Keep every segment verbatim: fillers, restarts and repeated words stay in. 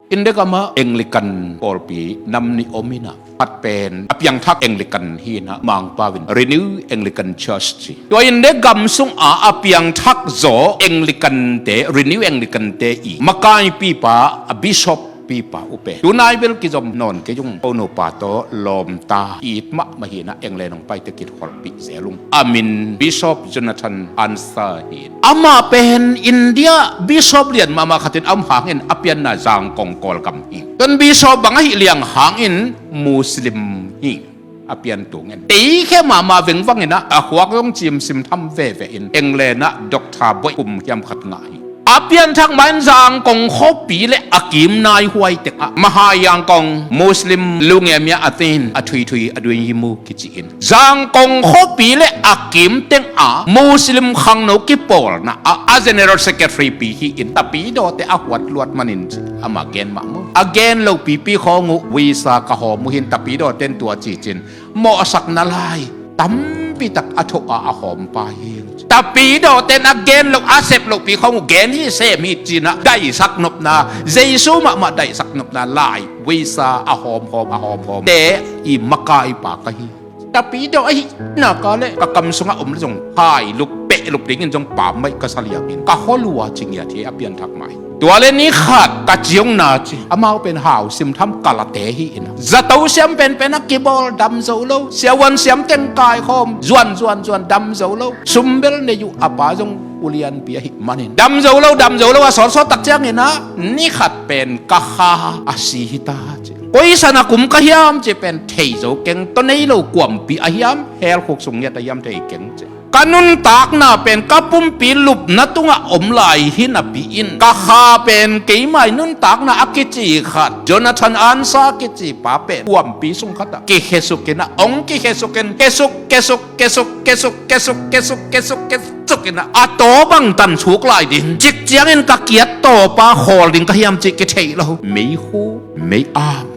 India gamah Anglican pawlpi nam nih om inah, khat pen a piangthak Anglican hi inah, Mangpau in Renew Anglican Church ci. Tua India gam sungah a piangthak zaw Anglican te, Renew Anglican te i makaipipa, a bishop pipa upe, tunai bel kizom nawn kei ung, ko nupa tawh lawmta it mahmah hi inah, England hong paite kikholhpih zel ung. A min Bishop Jonathan Ansah hi. Amah pen India bishop lian mahmah khat in a om hangin a pianna Zangkong Kawlgam hi. Tua bishop bang ahih liang hangin Muslim hi. A pian tungin teikhia mahmah vengvang inah, a khuak zong cimsim tham veve in England ah doctor boih kum hiam khat ngah hi. A pianthak ma-in Zangkong khuapi le a kim naihuai tengah, Mahayangkong Muslim lungemia a tin a thuithui a duin hi mu kici in, Zangkong khuapi le a kim tengah Muslim khangno kipawlna ah a general secretary pi hi in, tapidawte a huat luat manin ci, amah gen mah mu. A gen lo pipi khawng uh visa ka hawm uh hi in, tapidawten tua cicin mawhsakna lai tampitak a thoh a a hawmpa hi. Tapidawten a gen loh, a sep lohpi khawng uh gen hi, sem hi ci inah, daihsak nopna, Jesu mahmah daihsak nopna lai visa a hawmhawm, a hawmhawm te i makaipa ka hi. Tapidaw ahih nak leh ka kam sungah om le zong hailup pehlup dingin zong pammaih ka sa liangin ka khualua ci ngiat hi, a pianthak mai. Tua le ni khat ka ciongna ci, amau pen hau simtham kalate hi inah, zato siam penpen a kibawl, dam zo lo. Siavuan siam teng kaikhawm, zuan zuan zuan, dam zo lo. Sum bel nei uh, a pa zong ulianpi ahih manin dam zo lo, dam zo lo. A sawtsawt tak ciang inah ni khat pen ka kha a si hi ta ci. Koi san a kum ka hiam cih pen thei zo keng, tua nei lo kuampi a hiam, hell khuk sung ngiat a hiam thei keng ci. Ka nuntakna pen ka pumpi lupna tungah om lai hi napi in, ka kha pen keimai nuntakna a kici khat, Jonathan Ansah kici pa pen kuampi sung khatah kikhesuk inah, hong kikhesuk in, khesuk, khesuk, khesuk, khesuk, khesuk, khesuk, khesuk, khesuk inah, a taw bangtan suk lai ding. Cik ciangin ka kiat tawpa khawl ding ka hiam cih kitheih lo. Meikhu, meiam,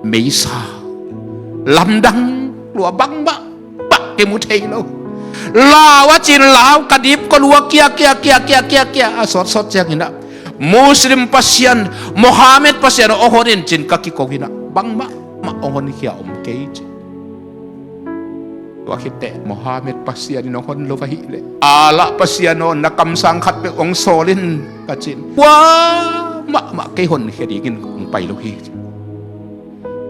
meisa, lamdang lua bangmah, bah, kimu thei lo. Lau a cin lau ka dip ko lua kia, kia, kia, kia, kia, kia. A sawtsawt ciang inah Muslim pasian, Mohammed pasian aw, hong hon in cin ka kiko inah, bangmah mah hong honkhia om kei ci. Tua khitteh Mohammed pasian in hong hon lo ahih leh, Allah pasian aw, na kamsang khat bek hong sawl in ka cin. Kua mahmah kei honkhia dingin hong pai lo hi ci.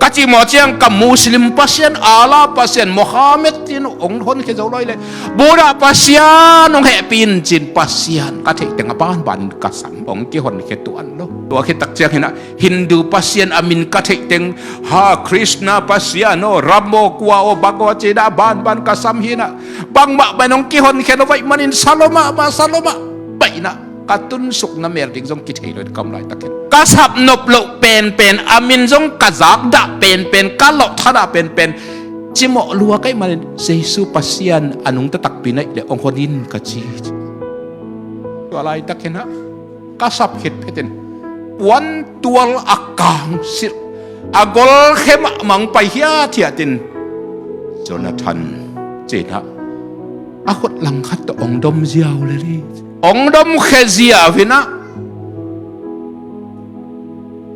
Ka cimawh ciang ka Muslim pasian, Allah pasian, Mohammed in hong honkhia zo lo ahih leh, Buddha pasian hong hehpih in cin, pasian ka theih teng a banbanin ka sam, hong kihonkhia tuan lo. Tua khit tak ciang inah Hindu pasian a min ka theih teng, ha, Krishna pasian aw, Ram aw, kua aw, bang aw ci inah a banban ka sam hi inah, bangmah pen hong kihonkhia lo ahih manin sa lo mahmah, sa lo mahmah inah, ka tunsukna mel ding zong kithei lo in ka om laitakin, ka sapnop loh penpen, a min zong ka zakdah penpen, ka lawh thadah penpen, cimawh lua ka hih manin Jesu Pasian a nungta takpi na hih leh hong hon in ka ci. Tua laitakin ah ka sap khit phetin puantual a kang silh, a gol khe mahmah hong pai hiathiat in, Jonathan ci inah a khut langkhat tawh hong dom ziau lel hi. Hong dom khia ziau inah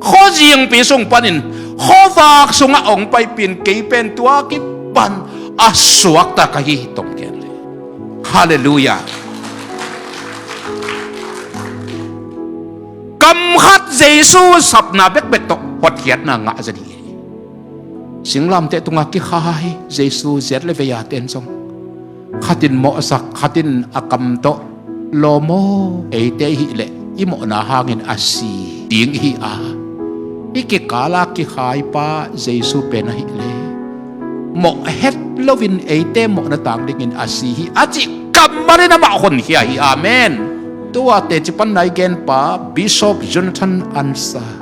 khuazingpi sung panin khuavak sungah hong paipih in, kei pen tua kipan a suakta ka hi hi tong gen le. Halleluiah. Kam khat Jesu sapna bekbek tawh hotkhiatna ngah zen hi. Singlamteh tungah kikhai Jesu ziat le vei-a ten zong, khatin mawhsak, khatin a kam tawh lawm aw, eite i hih leh i mawhna hangin a si ding i hi a, i kikala kikhaipa Jesu pen ahih leh mawh het loin eite mawhna tang dingin a si hi, a cih kammalin amah honkhia hi. Amen. Tua teci panna i genpa Bishop Jonathan Ansah,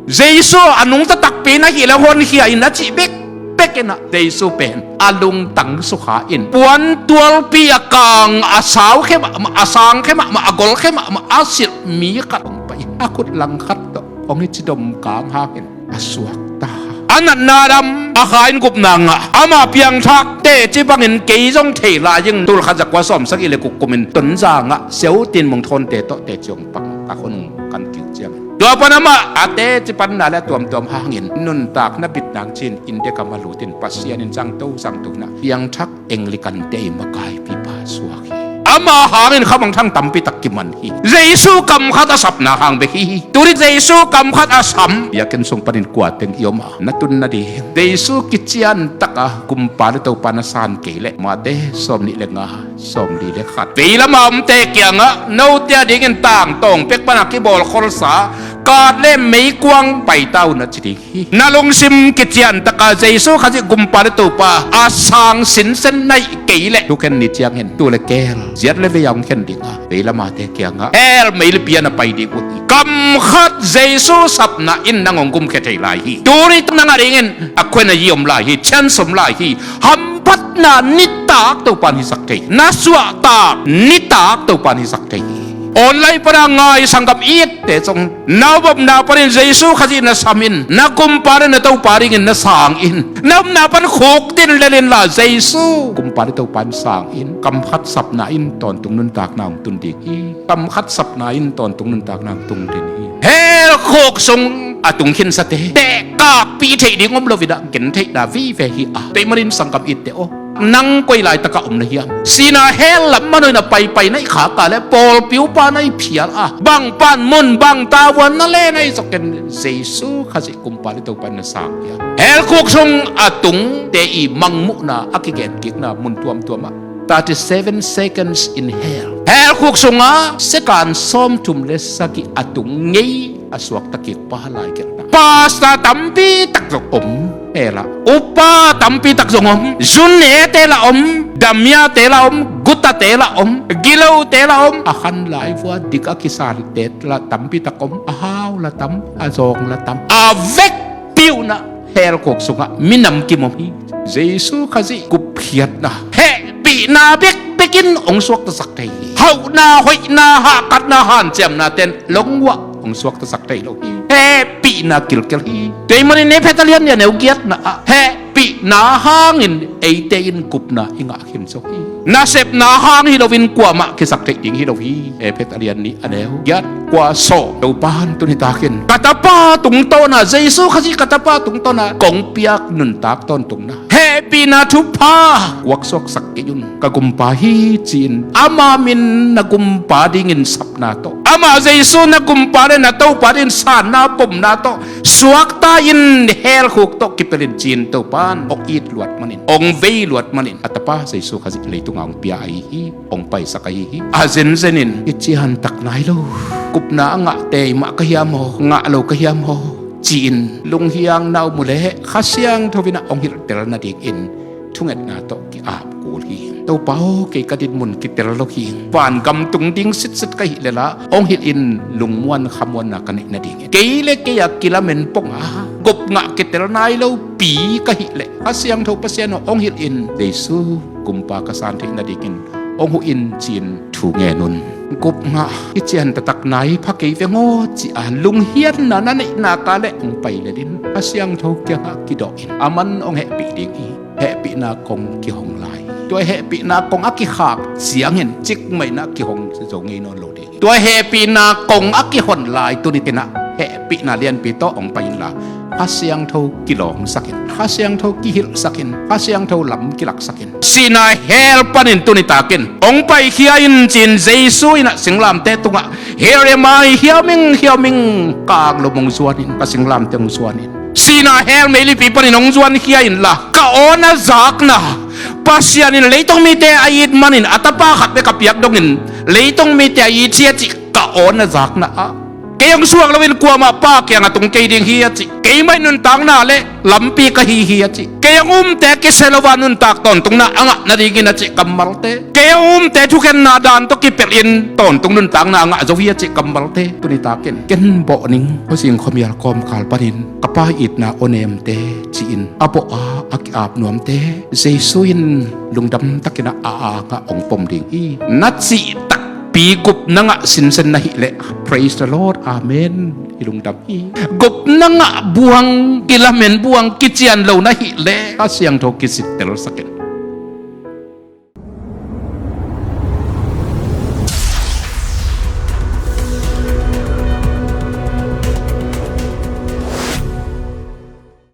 Jesu a nungta takpi na hih leh honkhia in a cih bekbek inah, Jesu pen a lungtang sukha in puantualpi a kang, a sau khe mahmah, a sang khe mahmah, a gol khe mahmah a silh mi khat hong pai in, a khut langkhat tawh hong i cidom kang hangin a suakta. A A natna dam, a kha in gupna ngah, amah piangthak, teci bangin kei zong thei lai ing. Tul khat za kua sawm sagih le guk kumin Tonzang ah Siau Tin Mung Thawnte tawh teci hong pang ka khonung kan kik ciangin, tua pan amah a teci panna le a tuamtuam hangin nuntakna bit nang ci-in India gam a lut in Pasian in zangto zangto in ah piangthak Anglicante i makaipipa suak hi. Ama hangin khamangthang tampi tak kiman hi. Jesu kam khat a sapna hang bek hi. Tuni Jesu kam khat a sam biakinn sung panin kua teng i om a, na tun nading Jesu kician taka Kumpa le Topa na san kei leh, Mate sawmnih le nga, sawmli le khat, veilam a omte kiangah note a dingin tangtawng pek pana kibawlkholsa kat le meikuang paita un a ci ding hi. Na lungsim kician taka Jesu Khazih Kumpa le Topa a sang sinsen na hih kei leh, thukhen ni ciangin tu le keel ziat le vei a hong khen ding a, veilam ate kiangah hell meilipi a na pai ding uh hi. Kam khat Jesu sapna in nang hong gumkhia thei lai hi. Tuni nang a dingin a khuan a yi om lai hi, chance om lai hi. Hamphatna nitak Topa in hisak thei hi. Na suahtak nitak Topa in hisak thei hi. Online pana ngai sanggam itte zong, na omna panin Jesu Khazih na sam in, na Kumpa le na Topa dingin na sang in. Na omna pan khukdin lel inla Jesu Kumpa le Topa in sang in. Kam khat sapna in tawntung nuntakna hong tun ding hi. Kam khat sapna in tawntung nuntakna hong tung ding hi. Hell khuk sung a tung khinsate tehkakpih theih ding om lo in ah gentheihna vive hi a, tua ahih manin sanggam itte aw, nang koi laitak ah om na hiam? Sihna hell lam manawh in a paipai na hih khak a leh, pawlpi upa na hih phial a, bang panmun bang tavuan na le na hih zawkin Jesu Khazih Kumpa le Topa in na sang hiam? Hell khuk sung a tungte i mangmuhna a kigenkikna mun tuamtuam ah, thirty seven seconds in hell. Hell khuk sungah second sawmthum le sagih a tung ngei a suakta kik pa lai gelhna. Pastor tampi tak zong om hell ah. Upa tampi tak zong om. Zu nete lah om. Damiate lah om. Gutate lah om. Gilote lah om. A khan lai vua dik a kisante lah tampi tak om. A hau lah tam. A zawng lah tam. A vekpi un ah hell khuk sungah minam kim om hi. Jesu Khazih gupkhiatna, hehpihna bekbek in hong suaktasak thei hi. Hauhna, hoihna, hahkatna, hanciamna ten lungua hong suaktasak thei lo hi. Hehpihna kilkel hi. Tua ahih manin Efesa lian nih a neu giatna ah hehpihna hangin eite in gupna i ngah khin zo hi. Nasepna hang hi loin kuamah kisak theih ding hi lo hi. Efesa lian nih a neu giat, kua, sawm. Topa in tuni takin ka tapa tungtawna, Jesu Khazih ka tapa tungtawna kong piak nuntak tawntungna, hehpihna thupha kuaksuaksak kei un. Ka Gumpa hi ci-in ama min na Gumpa dingin sapna tawh, amah Jesu na Gumpa le na Topa dingin sanna pomna tawh suakta in, hell khuk tawh kipelh in ci-in Topa in hong it luat manin, hong vei luat manin a tapa Jesu Khazih leitung ah hong pia ahi hi. Hong paisak ahi hi. A zenzen in i ciantak nai lo, gupna a ngahte i mah ka hiam aw, ngah lo ka hiam aw ci-in lunghiang na om uh leh Kha Siangtho in ah hong hilhtel nadingin thungetna tawh ki-ap kul hi. Topa aw, kei ka dinmun kitel lo hi. Vangam tung ding sitset ka hih leh lah hong hilh in, lungmuan khamuanna ka neih nadingin. Kei le kei a kilamen pong a, gupngah kitel nai lopi ka hih leh Kha Siangtho Pasian aw, hong hilh in, Jesu Gumpa ka san theih nadingin hong huh in ci-in thu ngen un. Gupngah i cian taktak nai pha kei veng aw ci-a lunghianna na neih nak leh hong pai lel in, Kha Siangtho kiangah kidawh in. Aman hong hehpih ding hi. Hehpihna kong kihong lai hi. Tua hehpihna kong a kikhak ciangin cikmah in ah kihong zo ngei nawn lo ding hi. Tua hehpihna kong a kihon lai tuni in ah hehpihna lianpi tawh hong pai inla, Kha Siangtho kilawngsak in, Kha Siangtho kihilhsak in, Kha Siangtho lam kilaksak in. Sihna hell panin tuni takin hong paikhia in ci-in Jesu in ah singlamteh tungah, "Here am I, hia ung, hia ung," ka ang lo hong zuan in, ka singlamteh hong zuan in. Sihna hell meilipi panin hong zuankhia inla, ka aw na zakna, Pasian in leitung mite a it manin a tapa khat bek a piak dongin leitung mite a it hi a cih ka aw na zakna ah, kei hong suak loin kuamah Pa kiangah tung kei ding hi a cih, keimah in nuntakna le lampi ka hi hi a cih, kei hong umte kisia lo a nuntak tawntungna a ngah nadingin a cih kammalte, kei hong umte thukhenna dan tawh kipelh in tawntung nuntakna a ngah zo hi a cih kammalte, tuni takin ken bawh ning, khuazing khuamial kawmkal panin ka Pa itna aw nemte ci-in a bawh a, a ki-ap nuamte Jesu in lungdam takin ah a angah hong pom ding hi. Na cih tak Mi gupna ngah sinsen na hih leh, praise the Lord, amen, i lungdam hi. Gupna ngah buang, kilamen buang kician lo na hih leh, a siangtho kisittel sak in.